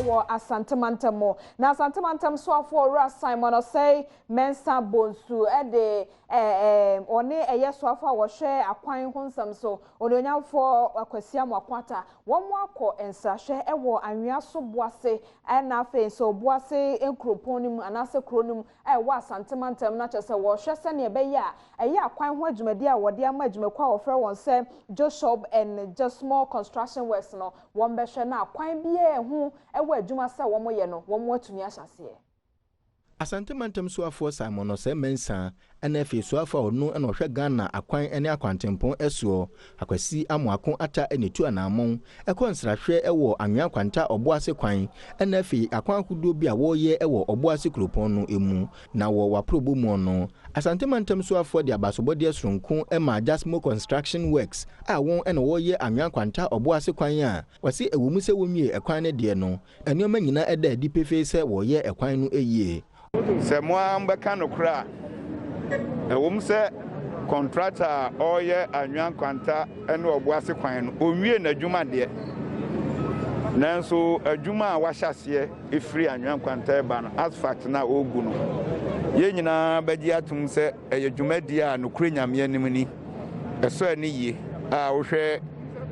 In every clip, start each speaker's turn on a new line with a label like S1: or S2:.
S1: wɔ Asante mantam mu. Na Asante mantam soafoɔ Owura Simon Osei Mensah Bonsu de ɔne ɛyɛ soafoɔ a wɔhwɛ akwan ho nsɛm so, Onuonyamfoɔ Akwasi Amoako Atta, wɔn akɔ nsrahwɛ wɔ Anwea so Boase ɛna afei nso Boase nkuropɔn no mu anaasɛ kuro no mu a ɛwɔ Asante mantam, na kyerɛ sɛ wɔrehwɛ sɛnea ɛbɛyɛ a ɛyɛ akwan ho adwumadi a wɔde ama adwumakuo a wɔfrɛ wɔn sɛ Joshop and Justmoh Construction Works no, wɔn bɛhwɛ na akwan biara ɛho ɛwɔ adwuma sɛ wɔn yɛ no, wɔn atumi ahyɛ aseɛ.
S2: Asante mantam soafoɔ Simon Osei Mensah ɛna afei soafoɔ a ɔno ɛna ɔhwɛ Ghana akwan ne akwantempɔn ɛsoɔ, Akwasi Amoako Atta, ɛna etu anammɔn ɛkɔ nsrahwɛ ɛwɔ Anwea Nkwanta Ɔboase kwan ɛna afei akwan ahodoɔ bi a wɔreyɛ ɛwɔ Ɔboase kuropɔn no emu. Na wɔ waporɔbɔ mu no, Asante mantam soafoɔ de abasobɔdeɛ soronko ɛma Jasmo Construction Works a wɔn ɛna wɔreyɛ Anwea Nkwanta Ɔboase kwan a wɔsi ɛwɔ mu sɛ wɔnwie ɛkwan no deɛ no, nneɛma nyinaa ɛda adi pefee sɛ wɔreyɛ ɛkwan no yie.
S3: Sɛ mo ara mbɛka nokorɛ a, ɛwɔ mu sɛ contractor a ɔreyɛ Anwea Nkwanta ne Ɔboase kwan no, ɔnwie n'adwuma deɛ, nanso adwuma a wahyɛ aseɛ ɛfiri Anwea Nkwanta ɛba no, asphalt no a ɔregu no, yɛn nyinaa bɛgye atom sɛ ɛyɛ dwumadie a nokorɛ Nyame anim ni, ɛsɔ ani yie. A wohwɛ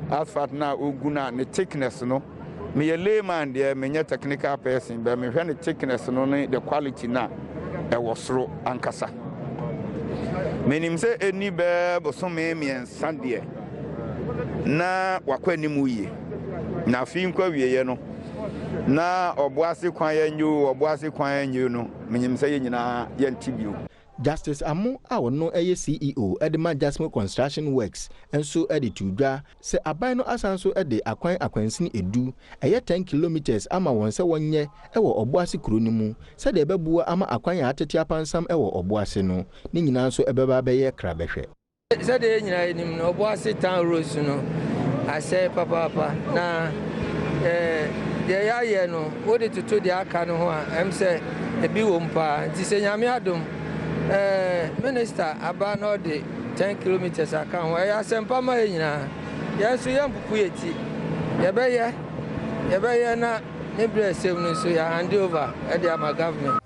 S3: asphalt no a ɔregu no a, ne thickness no, meyɛ layman deɛ, menyɛ technical person, but mehwɛ ne thickness no ne the quality no a, ɛwɔ soro ankasa. Menim sɛ ɛni bɛɛ bosome 3 deɛ na wakɔ anim yie, na afei nkɔ awieeɛ no na Ɔboase kwan anyo, Ɔboase kwan anyo no, menim sɛ yɛn nyinaa yɛnte bio.
S2: Justice Amo a ɔno yɛ CEO de ma Jasmo Construction Works nso de to dwa sɛ aban no asan so de akwan akwansini 10, ɛyɛ 10 kilometres, ama wɔn sɛ wɔnyɛ wɔ Ɔboase kuro no mu sɛdeɛ ɛbɛboa ama akwan a atete apansam wɔ Ɔboase no ne nyinaa nso ɛbɛba bɛyɛ krabɛhwɛ.
S4: Sɛdeɛ yɛn nyinaa yɛnim no, Ɔboase town roads no asɛe papaapa, na deɛ yɛayɛ no, wode toto deɛ aka no ho a, ɛm sɛ ebi wɔ mu paa. Nti sɛ Nyame adom, minister aba na ɔde 10 kilometers aka ho, ɛyɛ asɛmpa ma yɛn nyinaa. Yɛn nso yɛmpopo yɛ ti, yɛbɛyɛ na ne berɛ ɛsɛm no nso yɛ hand over ɛde ama government.